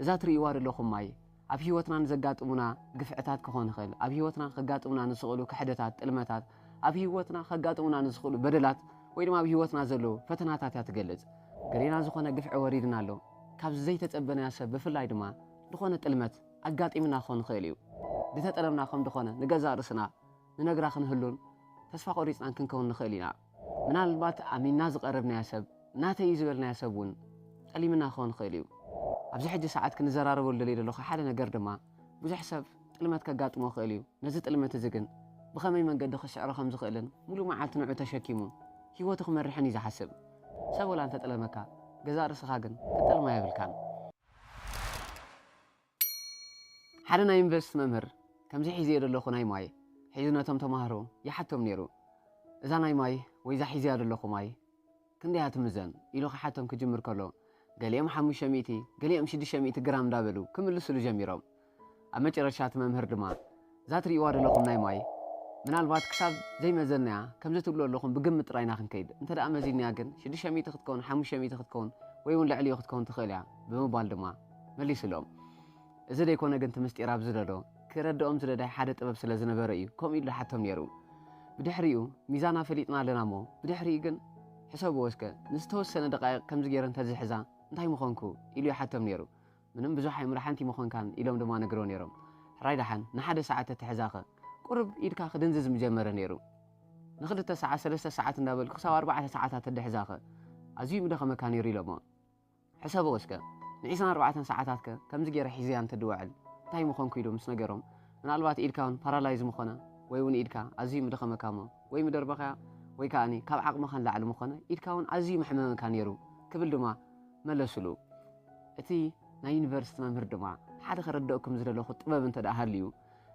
እዛ ትርእይዋ ዘለኹም ማይ ኣብ ህይወትና ንዘጋጥሙና ግፍዕታት ክኾን ይኽእል፣ ኣብ ህይወትና ከጋጥሙና ንዝኽእሉ ክሕደታት፣ ጥልመታት፣ ኣብ ህይወትና ከጋጥሙና ንዝኽእሉ በደላት ወይ ድማ ኣብ ህይወትና ዘለዉ ፈተናታት እያ ትገልጽ። ገሌና ዝኾነ ግፍዒ ወሪድና ኣሎ። ካብ ዘይተጸበናዮ ሰብ ብፍላይ ድማ ዝኾነ ጥልመት ኣጋጢምና ክኾን ይኽእል እዩ። ዝተጠለምና ከም ዝኾነ ንገዛእ ርእስና ንነግራ ክንህሉን ተስፋ ቆሪጽናን ክንከውን ንኽእል ኢና። ምናልባት ኣሚንና ዝቐረብናዮ ሰብ፣ ናተይ እዩ ዝበልናዮ ሰብ እውን ጠሊምና ክኸውን ይኽእል እዩ። ኣብዚ ሕጂ ሰዓት ክንዘራረበሉ ደልየ ዘለኹ ሓደ ነገር ድማ ብዙሕ ሰብ ጥልመት ከጋጥሞ ይኽእል እዩ። ነዚ ጥልመት እዚ ግን ብኸመይ መንገዲ ክስዕሮ ከም ዝኽእልን ሙሉ መዓልቲ ንዑ ተሸኪሙ ህይወቱ ክመርሕን እዩ ዝሓስብ። ሰብ ወላ እንተጠለመካ ገዛእ ርእስኻ ግን ክትጠልማ የብልካን። ሓደ ናይ ዩኒቨርሲቲ መምህር ከምዚ ሒዝዮ ዘለኹ ናይ ማይ ሒዙ ነቶም ተማሃሮ ይሓቶም ነይሩ። እዛ ናይ ማይ ወይ እዛ ሒዝያ ዘለኹ ማይ ክንደያ ትምዘን ኢሉ ክሓቶም ክጅምር ከሎ ገሊኦም ሓሙሽተ ሚእቲ ገሊኦም ሽዱሽተ ሚእቲ ግራም እንዳበሉ ክምልስሉ ጀሚሮም። ኣብ መጨረሻ እቲ መምህር ድማ እዛ ትርእይዋ ዘለኹም ናይ ማይ ምናልባት ክሳብ ዘይመዘንናያ ከምዚ ትብሉ ኣለኹም ብግምት ጥራይና ክንከይድ እንተ ደኣ መዚንያ ግን ሽዱሽተ ሚእቲ ክትከውን ሓሙሽተ ሚእቲ ክትከውን ወይ እውን ልዕሊኡ ክትከውን ትኽእል እያ ብምባል ድማ መሊስሎም። እዚ ደይኮነ ግን እቲ ምስጢር ኣብዚ ዘሎ ክረድኦም ዝደዳይ ሓደ ጥበብ ስለ ዝነበረ እዩ ከምኡ ኢሉ ሓቶም ነይሩ። ብድሕሪኡ ሚዛና ፈሊጥና ኣለና እሞ ብድሕሪኡ ግን ሕሰብዎ እስከ ንዝተወሰነ ደቃይቕ ከምዚ ገይረ እንተዝሕዛ እንታይ ምኾንኩ ኢሉ ይሓቶም ነይሩ። ምንም ብዙሕ ኣይምርሓንቲ ምኾንካን ኢሎም ድማ ነግሮ ነይሮም። ሕራይ ደሓን ንሓደ ሰዓት ተትሕዛኸ ቁርብ ኢድካ ክድንዝዝ ምጀመረ ነይሩ። ንክልተ ሰዓት ሰለስተ ሰዓት እንዳበልኩ ክሳብ ኣርባዕተ ሰዓታት ተድሕዛኸ ኣዝዩ ምደኸመካ ነይሩ ኢሎሞ። ሕሰቦ እስከ ንዒስራን ኣርባዕተን ሰዓታትከ ከምዚ ገይረ ሒዘያ እንተድውዕል እንታይ ምኾንኩ ኢሉ ምስ ነገሮም ምናልባት ኢድካ እውን ፓራላይዝ ምኾነ ወይ እውን ኢድካ ኣዝዩ ምደኸመካ እሞ ወይ ምደርበኻያ ወይ ከኣኒ ካብ ዓቕምኻ ንላዕሊ ምኾነ ኢድካ እውን ኣዝዩ መሕመመካ ነይሩ ክብል ድማ መለሱሉ። እቲ ናይ ዩኒቨርሲቲ መምህር ድማ ሓደ ከረድአኩም ዝደለኹ ጥበብ እንተ ደኣ ሃልዩ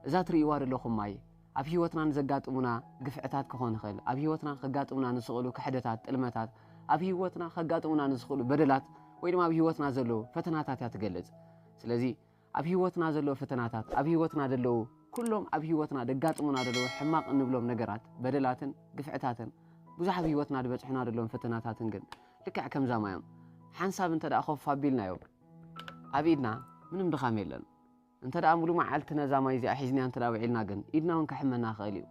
እዛ ትርእይዋ ዘለኹም ማይ ኣብ ህይወትና ንዘጋጥሙና ግፍዕታት ክኾን ይኽእል ኣብ ህይወትና ከጋጥሙና ንስኽእሉ ክሕደታት ጥልመታት ኣብ ህይወትና ከጋጥሙና ንስኽእሉ በደላት ወይ ድማ ኣብ ህይወትና ዘለዉ ፈተናታት እያ ትገልጽ። ስለዚ ኣብ ህይወትና ዘለዉ ፈተናታት ኣብ ህይወትና ዘለዉ ኩሎም ኣብ ህይወትና ደጋጥሙና ዘለዉ ሕማቕ እንብሎም ነገራት በደላትን ግፍዕታትን ብዙሕ ኣብ ህይወትና ዝበጽሑና ዘለዎም ፈተናታትን ግን ልክዕ ከምዛ ማዮም ሓንሳብ እንተ ደኣ ኮፍ ኣቢልናዮ ኣብ ኢድና ምንም ድኻም የለን። እንተ ደኣ ሙሉ መዓልቲ ነዛ ማይ እዚኣ ሒዝንያ እንተ ደኣ ውዒልና ግን ኢድና እውን ከሕመና ይኽእል እዩ።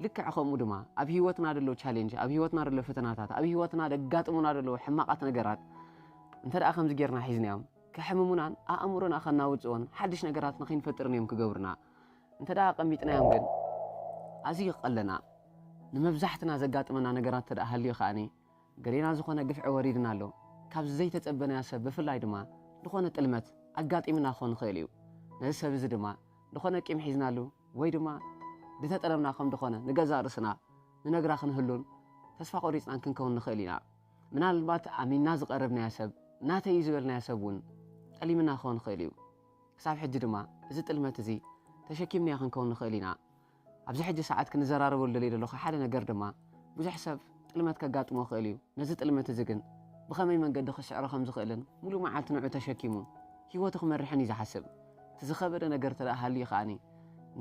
ልክዕ ከምኡ ድማ ኣብ ህይወትና ደሎ ቻሌንጅ ኣብ ህይወትና ደሎ ፈተናታት ኣብ ህይወትና ደጋጥሙና ደለዉ ሕማቓት ነገራት እንተ ደኣ ከምዚ ጌርና ሒዝናዮም ከሕምሙናን ኣእምሮና ከናውፅዎን ሓድሽ ነገራት ንኸይንፈጥርን እዮም ክገብሩና። እንተ ደኣ ኣቐሚጥናዮም ግን ኣዝዩ ይቐለና። ንመብዛሕትና ዘጋጥመና ነገራት እንተ ደኣ ሃልዩ ከኣኒ ገሌና ዝኾነ ግፍዒ ወሪድና ኣሎ። ካብ ዘይተጸበናዮ ሰብ ብፍላይ ድማ ዝኾነ ጥልመት ኣጋጢምና ክኾን ይኽእል እዩ። ነዚ ሰብ እዚ ድማ ዝኾነ ቂም ሒዝናሉ ወይ ድማ ዝተጠለምና ከም ዝኾነ ንገዛእ ርእስና ንነግራ ክንህሉን ተስፋ ቆሪጽናን ክንከውን ንኽእል ኢና። ምናልባት ኣሚንና ዝቐረብናዮ ሰብ ናተይ እዩ ዝበልናዮ ሰብ እውን ጠሊምና ክኾን ይኽእል እዩ። ክሳብ ሕጂ ድማ እዚ ጥልመት እዚ ተሸኪምናዮ ክንከውን ንኽእል ኢና። ኣብዚ ሕጂ ሰዓት ክንዘራረበሉ ደልየ ዘለኹ ሓደ ነገር ድማ ብዙሕ ሰብ ጥልመት ከጋጥሞ ይኽእል እዩ። ነዚ ጥልመት እዚ ግን ብኸመይ መንገዲ ክስዕሮ ከም ዝኽእልን ሙሉ መዓልቲ ንዑ ተሸኪሙ ህይወቱ ክመርሕን እዩ ዝሓስብ። እቲ ዝኸበደ ነገር እንተ ደኣ ሃልዩ ከኣኒ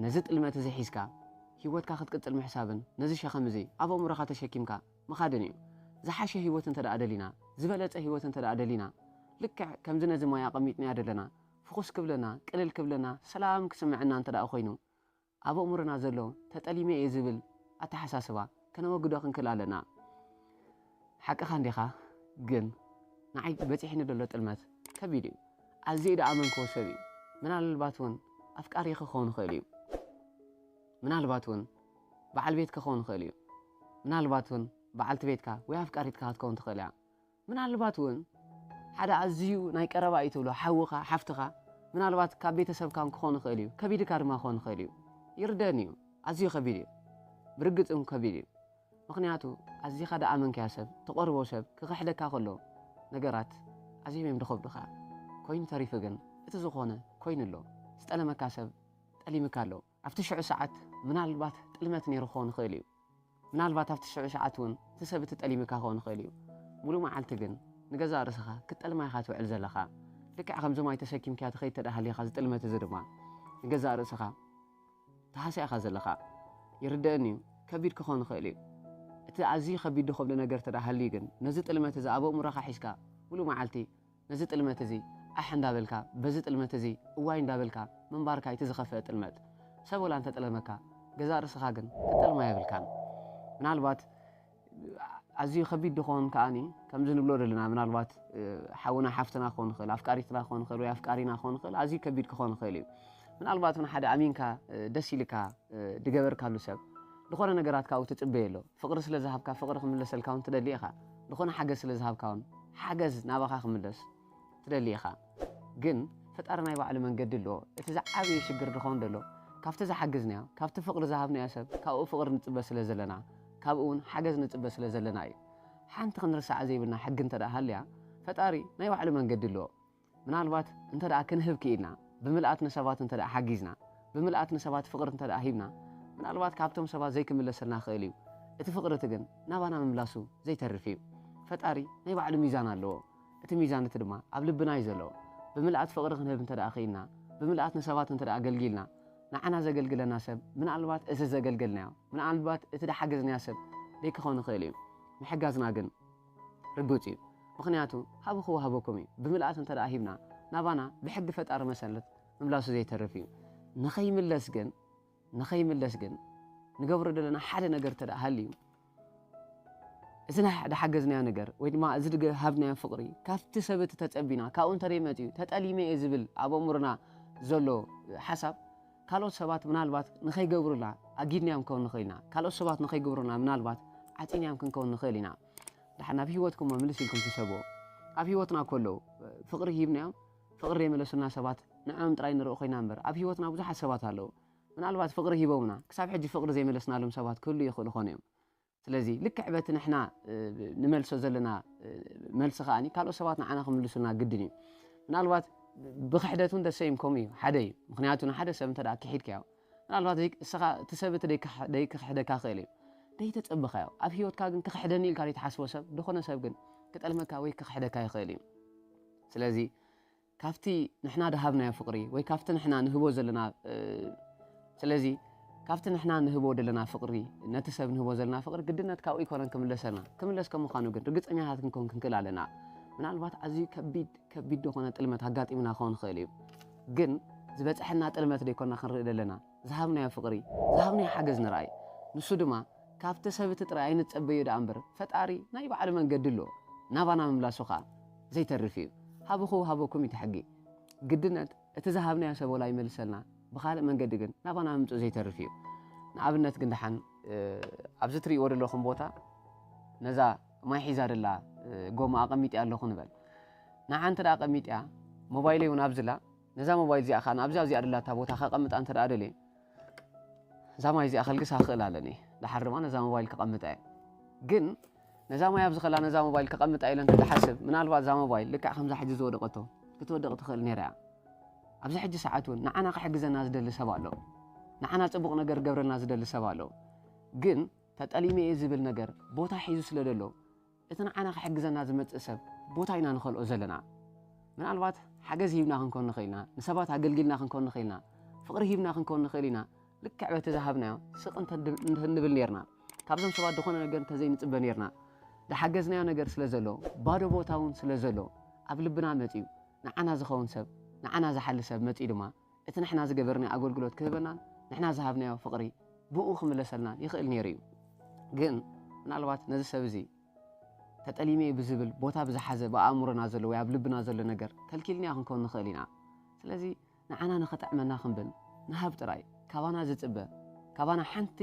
ነዚ ጥልመት እዚ ሒዝካ ህይወትካ ክትቅጽል ምሕሳብን ነዚ ሸኸም እዚ ኣብ ኣእምሮኻ ተሸኪምካ ምኻድን እዩ። ዝሓሸ ህይወት እንተ ደኣ ደሊና፣ ዝበለጸ ህይወት እንተ ደኣ ደሊና፣ ልክዕ ከምዚ ነዚ ማይ ኣቐሚጥናያ ዘለና ፍኹስ ክብለና፣ ቅልል ክብለና፣ ሰላም ክስምዐና እንተ ደኣ ኮይኑ፣ ኣብ ኣእምሮና ዘሎ ተጠሊመ እየ ዝብል ኣተሓሳስባ ከነወግዶ ክንክእል ኣለና። ሓቅኻ እንዲኻ፣ ግን ንዓይ በጺሕኒ ዘሎ ጥልመት ከቢድ እዩ። ኣዝየ ደኣ ኣመንክዎ ሰብ እዩ። ምናልባት እውን ኣፍቃሪኺ ክኸውን ይኽእል እዩ። ምናልባት እውን በዓል ቤትኪ ክኸውን ይኽእል እዩ። ምናልባት እውን በዓልቲ ቤትካ ወይ ኣፍቃሪትካ ክትከውን ትኽእል እያ። ምናልባት እውን ሓደ ኣዝዩ ናይ ቀረባ እዩ ትብሎ ሓውኻ፣ ሓፍትኻ፣ ምናልባት ካብ ቤተሰብካ እውን ክኾን ይኽእል እዩ። ከቢድካ ድማ ክኾን ይኽእል እዩ። ይርደኣኒ እዩ። ኣዝዩ ከቢድ እዩ። ብርግጽ እውን ከቢድ እዩ። ምኽንያቱ ኣዚኻ ደኣ ኣመንካያ ሰብ፣ ትቐርቦ ሰብ ክኽሕደካ ከሎ ነገራት ኣዝዮም እዮም ድኸብዱኻ። ኮይኑ ተሪፉ ግን እቲ ዝኾነ ኮይኑ ኣሎ። ዝጠለመካ ሰብ ጠሊምካ ኣሎ። ኣብቲ ሽዑ ሰዓት ምናልባት ጥልመት ነይሩ ክኸውን ይኽእል እዩ። ምናልባት ኣብቲ ሽዑ ሰዓት እውን እቲ ሰብ እቲ ጠሊምካ ክኸውን ይኽእል እዩ። ሙሉእ መዓልቲ ግን ንገዛእ ርእስኻ ክትጠልማ ኢኻ ትውዕል ዘለኻ። ልክዕ ከምዚ ማይ ተሰኪምካያ ትኸይድ ተደኣ ሃሊኻ እዚ ጥልመት እዚ ድማ ንገዛእ ርእስኻ ተሃስያ ኢኻ ዘለኻ። ይርደኣኒ እዩ፣ ከቢድ ክኾን ይኽእል እዩ። እቲ ኣዝዩ ከቢድ ድኸብዶ ነገር ተደኣ ሃልዩ ግን ነዚ ጥልመት እዚ ኣብ ኣእምሮኻ ሒዝካ ሙሉእ መዓልቲ ነዚ ጥልመት እዚ ኣሕ እንዳበልካ፣ በዚ ጥልመት እዚ እዋይ እንዳበልካ ምንባርካ እቲ ዝኸፍአ ጥልመት። ሰብ ወላ እንተጠለመካ፣ ገዛእ ርእስኻ ግን ክትጠልማ የብልካን። ምናልባት ኣዝዩ ከቢድ ድኾን ከኣኒ፣ ከምዚ ንብሎ ዘለና፣ ምናልባት፣ እ፣ ሓውና ሓፍትና ክኾን ይኽእል፣ ኣፍቃሪትና ክኾን ይኽእል፣ ወይ ኣፍቃሪና ክኾን ይኽእል፣ ኣዝዩ ከቢድ ክኾን ይኽእል እዩ። ምናልባት እውን ሓደ ኣሚንካ፣ እ፣ ደስ ኢልካ፣ እ፣ ድገበርካሉ ሰብ፣ ዝኾነ ነገራት ካብኡ ትጽበየ ኣሎ። ፍቕሪ ስለ ዝሃብካ፣ ፍቕሪ ክምለሰልካ እውን ትደሊ ኢኻ። ዝኾነ ሓገዝ ስለ ዝሃብካ እውን፣ ሓገዝ ናባኻ ክምለስ ትደሊ ኢኻ። ግን ፈጣሪ ናይ ባዕሉ መንገዲ ኣለዎ። እቲ ዝዓበየ ሽግር ድኾን ደሎ፣ ካብቲ ዝሓግዝናዮ፣ ካብቲ ፍቕሪ ዝሃብናዮ ሰብ፣ ካብኡ ፍቕሪ ንጽበ ስለ ዘለና፣ ካብኡ እውን ሓገዝ ንጽበ ስለ ዘለና እዩ። ሓንቲ ክንርስዓ ዘይብልና ሕጊ እንተ ደኣ ሃልያ፣ ፈጣሪ ናይ ባዕሉ መንገዲ ኣለዎ። ምናልባት እንተ ደኣ ክንህብ ክኢልና፣ ብምልኣት ንሰባት እንተ ደኣ ሓጊዝና፣ ብምልኣት ንሰባት ፍቕሪ እንተ ደኣ ሂብና፣ ምናልባት ካብቶም ሰባት ዘይክምለሰልና ክእል እዩ። እቲ ፍቕሪ እቲ ግን ናባና ምምላሱ ዘይተርፍ እዩ። ፈጣሪ ናይ ባዕሉ ሚዛን ኣለዎ። እቲ ሚዛን እቲ ድማ ኣብ ልብና እዩ ዘሎ። ብምልኣት ፍቕሪ ክንህብ እንተ ደኣ ክኢልና፣ ብምልኣት ንሰባት እንተ ደኣ ኣገልጊልና፣ ንዓና ዘገልግለና ሰብ ምናልባት እቲ ዘገልገልናዮ፣ ምናልባት እቲ ደሓገዝናዮ ሰብ ደይክኸውን ይኽእል እዩ። ምሕጋዝና ግን ርጉጽ እዩ። ምኽንያቱ ሃብኹ ወሃበኩም እዩ። ብምልኣት እንተ ደኣ ሂብና፣ ናባና ብሕጊ ፈጣሪ መሰረት ምምላሱ ዘይተርፍ እዩ። ንኸይምለስ ግን፣ ንኸይምለስ ግን ንገብሮ ዘለና ሓደ ነገር እንተ ደኣ ሃልዩ፣ እዚ ናይ ደሓገዝናዮ ነገር ወይ ድማ እዚ ድገ-፣ ሃብናዮ ፍቕሪ ካብቲ ሰብ እቲ ተጸቢና፣ ካብኡ እንተ ደይመጽዩ፣ ተጠሊመ እየ ዝብል ኣብ ኣእምሮና ዘሎ ሓሳብ፣ ካልኦት ሰባት ምናልባት ንኸይገብሩልና ኣጊድናዮም ክንከውን ንኽእል ኢና። ካልኦት ሰባት ንኸይገብሩልና ምናልባት ዓጺናዮም ክንከውን ንኽእል ኢና። ደሓን ናብ ህይወትኩም እሞ ምልስ ኢልኩም ሕሰብዎ። ኣብ ህይወትና ከለዉ ፍቕሪ ሂብናዮም፣ ፍቕሪ ዘይመለሱልና ሰባት ንዕኦም ጥራይ ንርኢ ኮይና እምበር፣ ኣብ ህይወትና ብዙሓት ሰባት ኣለዉ። ምናልባት ፍቕሪ ሂቦምና፣ ክሳብ ሕጂ ፍቕሪ ዘይመለስናሎም ሰባት ክህልዉ ይኽእሉ ኾኑ እዮም። ስለዚ ልክዕ በቲ ንሕና፣ እ፣ ንመልሶ ዘለና፣ እ፣ መልሲ ከኣኒ ካልኦት ሰባት ንዓና ክምልሱልና ግድን እዩ። ምናልባት ብክሕደት እውን ደሰ ይምከሙ እዩ፣ ሓደ እዩ። ምኽንያቱ ንሓደ ሰብ እንተ ደኣ ክሒድካዮ፣ ምናልባት ደይ-፣ እስኻ እቲ ሰብ እቲ ደይክሕ-፣ ደይክሕደካ ክእል እዩ። ደይተጸበኻዮ፣ ኣብ ህይወትካ ግን ክኽሕደኒ ኢልካ ዘይትሓስቦ ሰብ፣ ዝኾነ ሰብ ግን ክጠልመካ ወይ ክኽሕደካ ይኽእል እዩ። ስለዚ ካብቲ ንሕና ድሃብናዮ ፍቕሪ ወይ ካብቲ ንሕና ንህቦ ዘለና፣ እ፣ ስለዚ ካብቲ ንሕና ንህቦ ዘለና ፍቕሪ፣ ነቲ ሰብ ንህቦ ዘለና ፍቕሪ ግድነት ካብኡ ኣይኮነን ክምለሰልና። ክምለስ ከም ምዃኑ ግን ርግጸኛታት ክንከውን ክንክእል ኣለና። ምናልባት ኣዝዩ ከቢድ፣ ከቢድ ዝኾነ ጥልመት ኣጋጢሙና ክኸውን ይኽእል እዩ። ግን ዝበጽሐና ጥልመት ደይኮንና ክንርኢ ዘለና። ዝሃብናዮ ፍቕሪ፣ ዝሃብናዮ ሓገዝ ንርኣይ። ንሱ ድማ ካብቲ ሰብ እቲ ጥራይ ኣይንጸበዮ ደኣ እምበር፣ ፈጣሪ ናይ ባዕሉ መንገዲ ኣለዎ። ናባና ምምላሱ ኸኣ ዘይተርፍ እዩ። ሃብኹ ሃበኩም እዩ እቲ ሕጊ። ግድነት እቲ ዝሃብናዮ ሰብ ወላ ይመልሰልና፣ ብኻልእ መንገዲ ግን ናባና ምምጽኡ ዘይተርፍ እዩ። ንኣብነት ግን ደሓን፣ እ፣ ኣብዚ ትርእይዎ ዘለኹም ቦታ ነዛ ማይ ሒዛ ደላ፣ እ፣ ጎማ ኣቐሚጠያ ኣለኹ ንበል። ንዓ እንተ ደኣ ኣቐሚጥያ፣ ሞባይለይ እውን ኣብዚ ኣላ። ነዛ ሞባይል እዚኣ ኸኣ ናብዛ እዚኣ ደላታ ቦታ ከቐምጣ እንተ ደኣ ደልየ፣ እዛ ማይ እዚኣ ከልግሳ ክእል ኣለኒ። ደሓር ድማ ነዛ ሞባይል ከቐምጣ እየ። ግን ነዛ ማይ ኣብዚ ከላ ነዛ ሞባይል ከቐምጣ ኢለ እንተ ዝሓስብ፣ ምናልባት እዛ ሞባይል ልክዕ ከምዛ ሕጂ ዝወደቐቶ ክትወድቕ ትኽእል ነይራ እያ። ኣብዚ ሕጂ ሰዓት እውን ንዓና ክሕግዘና ዝደሊ ሰብ ኣሎ። ንዓና ጽቡቕ ነገር ክገብረልና ዝደሊ ሰብ ኣሎ። ግን ተጠሊመ እየ ዝብል ነገር ቦታ ሒዙ ስለ ዘሎ፣ እቲ ንዓና ክሕግዘና ዝመጽእ ሰብ ቦታ ኢና ንኸልኦ ዘለና። ምናልባት ሓገዝ ሂብና ክንኮን ንኽእል ኢና፣ ንሰባት ኣገልጊልና ክንኮን ንኽእል ኢና፣ ፍቕሪ ሂብና ክንኮን ንኽእል ኢና። ልክዕ በቲ ዝሃብናዮ ስቕ እንተ-፣ እንተንብል ኔርና፣ ካብዞም ሰባት ዝኾነ ነገር እንተዘይንጽበ ኔርና፣ ዝሓገዝናዮ ነገር ስለ ዘሎ፣ ባዶ ቦታ እውን ስለ ዘሎ፣ ኣብ ልብና መጺኡ፣ ንዓና ዝኸውን ሰብ፣ ንዓና ዝሓሊ ሰብ መጺኡ ድማ፣ እቲ ንሕና ዝገበርናዮ ኣገልግሎት ክህበናን ንሕና ዝሃብናዮ ፍቕሪ ብኡ ክምለሰልናን ይኽእል ነይሩ እዩ። ግን ምናልባት ነዚ ሰብ እዚ ተጠሊመ ብዝብል ቦታ ብዝሓዘ ብኣእምሮና ዘሎ ወይ ኣብ ልብና ዘሎ ነገር ከልኪልናዮ ክንከውን ንኽእል ኢና። ስለዚ ንዓና ንኸጥዕመና ክንብል ንሃብ ጥራይ። ካባና ዝጽበ፣ ካባና ሓንቲ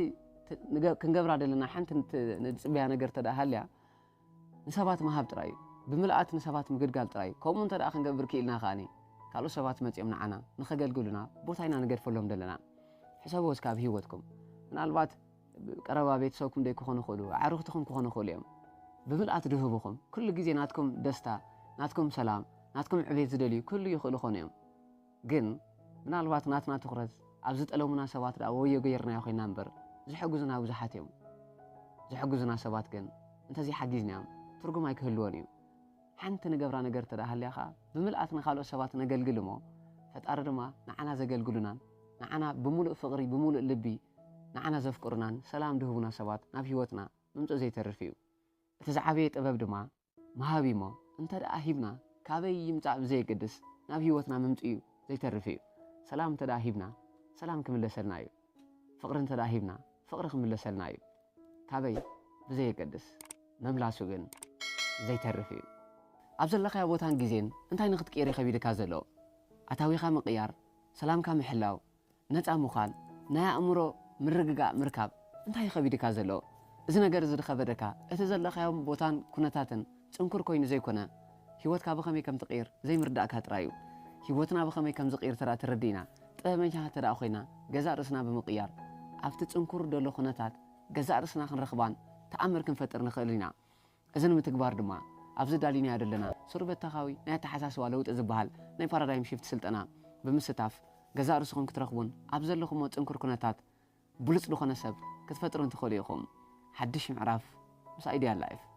ት-፣ ንገ-፣ ክንገብራ ዘለና ሓንቲ ንት-፣ ንጽበያ ነገር እንተ ደኣ ሃልያ፣ ንሰባት ምሃብ ጥራይ እዩ። ብምልኣት ንሰባት ምግልጋል ጥራይ እዩ። ከምኡ እንተ ደኣ ክንገብር ክኢልና ከኣኒ፣ ካልኦት ሰባት መጺኦም ንዓና ንኸገልግሉና ቦታ ኢና ንገድፈሎም ዘለና። ሕሰብዎ እስከ ኣብ ህይወትኩም። ምናልባት ቀረባ ቤተሰብኩም ደይክኾኑ ይኽእሉ፣ ኣዕሩኽትኹም ክኾኑ ይኽእሉ እዮም። ብምልኣት ድህቡኹም፣ ኩሉ ግዜ ናትኩም ደስታ፣ ናትኩም ሰላም፣ ናትኩም ዕቤት ዝደልዩ ክህልዉ ይኽእሉ ይኾኑ እዮም። ግን ምናልባት ናትና ትኹረት ኣብ ዝጠለሙና ሰባት ደኣ ወዮ ገይርናዮ ኮይና እምበር፣ ዝሕግዙና ብዙሓት እዮም። ዝሕግዙና ሰባት ግን እንተዘይሓጊዝናዮም ትርጉም ኣይክህልዎን እዩ። ሓንቲ ንገብራ ነገር እንተ ደኣ ሃልያ ኸኣ፣ ብምልኣት ንኻልኦት ሰባት ነገልግል እሞ፣ ፈጣሪ ድማ ንዓና ዘገልግሉናን፣ ንዓና ብምሉእ ፍቕሪ፣ ብምሉእ ልቢ፣ ንዓና ዘፍቅሩናን ሰላም ድህቡና ሰባት ናብ ህይወትና ምምጽኡ ዘይተርፍ እዩ። እቲ ዝዓበየ ጥበብ ድማ ምሃብ እዩ እሞ፣ እንተ ደኣ ሂብና፣ ካበይ ይምጻእ ብዘየገድስ፣ ናብ ህይወትና ምምፅኡ ዘይተርፍ እዩ። ሰላም እንተ ደኣ ሂብና፣ ሰላም ክምለሰልና እዩ። ፍቕሪ እንተ ደኣ ሂብና፣ ፍቕሪ ክምለሰልና እዩ። ካበይ? ብዘየገድስ፣ መምላሱ ግን ዘይተርፍ እዩ። ኣብ ዘለኻዮ ቦታን ግዜን እንታይ ንኽትቅይር እዩ ከቢድካ ዘሎ? ኣታዊኻ ምቕያር፣ ሰላምካ ምሕላው፣ ነፃ ምዃን፣ ናይ ኣእምሮ ምርግጋእ ምርካብ እንታይ እዩ ከቢድካ ዘሎ? እዚ ነገር እዚ ድኸበደካ፣ እቲ ዘለኻዮም ቦታን ኩነታትን ጽንኩር ኮይኑ ዘይኮነ፣ ህይወትካ ብኸመይ ከም ትቕይር ዘይምርዳእካ ጥራይ እዩ። ህይወትና ብኸመይ ከም ዝቕይር ተራ ተረዲእና፣ ጥበበኛታት ተደኣ ኮይና፣ ገዛእ ርእስና ብምቕያር፣ ኣብቲ ጽንኩር ደሎ ኩነታት ገዛእ ርእስና ክንረኽባን ተኣምር ክንፈጥር ንኽእል ኢና። እዚ ንምትግባር ድማ ኣብዚ ዳሊናዮ ዘለና ሱር በተኻዊ ናይ ኣተሓሳስባ ለውጢ ዝበሃል ናይ ፓራዳይም ሺፍት ስልጠና ብምስታፍ ገዛእ ርእስኹም ክትረኽቡን ኣብ ዘለኹሞ ጽንኩር ኩነታት ብሉጽ ዝኾነ ሰብ ክትፈጥሩን ትኽእሉ ኢኹም። ሓድሽ ምዕራፍ ምስ ኣይድያ ላይፍ።